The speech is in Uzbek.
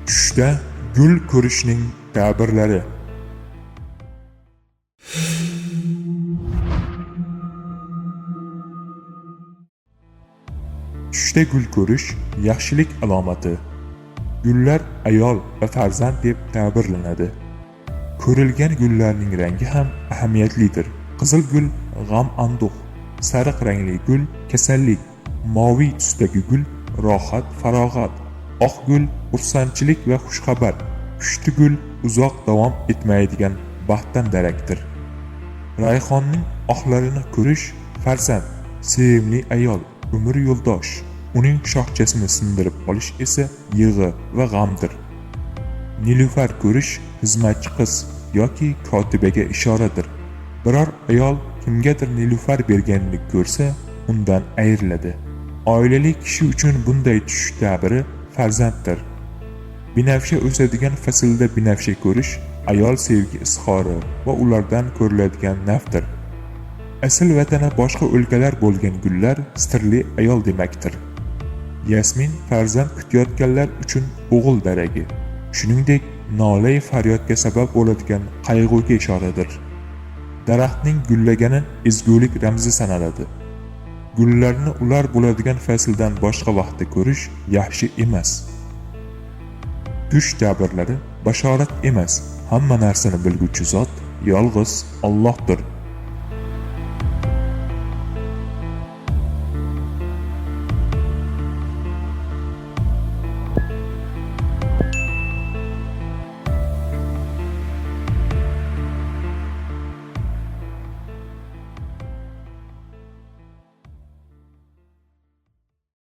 Tushda gul ko'rishning ta'birlari. Tushda gul ko'rish yaxshilik alomati. Gullar ayol va farzand deb ta'birlanadi. Ko'rilgan gullarning rangi ham ahamiyatlidir. Qizil gul g'am-anduh, sariq rangli gul kasallik, moviy tusdagi gul rohat, farog'at, oq gul xursandchilik va xushxabar, pushti gul uzoq davom etmaydigan baxtdan darakdir. Rayhonning oqlarini ko'rish farzand, sevimli ayol, umr yo'ldosh, uning shoxchasini sindirib olish esa yig'i va g'amdir. Nilufar ko'rish xizmatchi qiz yoki kotibaga ishoradir. Biror ayol kimgadir nilufar berganini ko'rsa, undan ayriladi. Oilali kishi uchun bunday tush ta'biri farzanddir. Binafsha o'sadigan faslda binafsha ko'rish ayol sevgi izhori va ulardan ko'riladigan nafdir. Asl vatani boshqa o'lkalar bo'lgan gullar sirli ayol demakdir. Yasmin farzand kutayotganlar uchun o'g'il daragi. Shuningdek, nolai faryodga sabab bo'ladigan qayg'uga ishoradir. Daraxtning gullagani ezgulik ramzi sanaladi. Gullarni ular bo'ladigan fasldan boshqa vaqtda ko'rish yaxshi emas. Tush ta'birlari bashorat emas, hamma narsani bilguvchi zot yolg'iz Allohdir.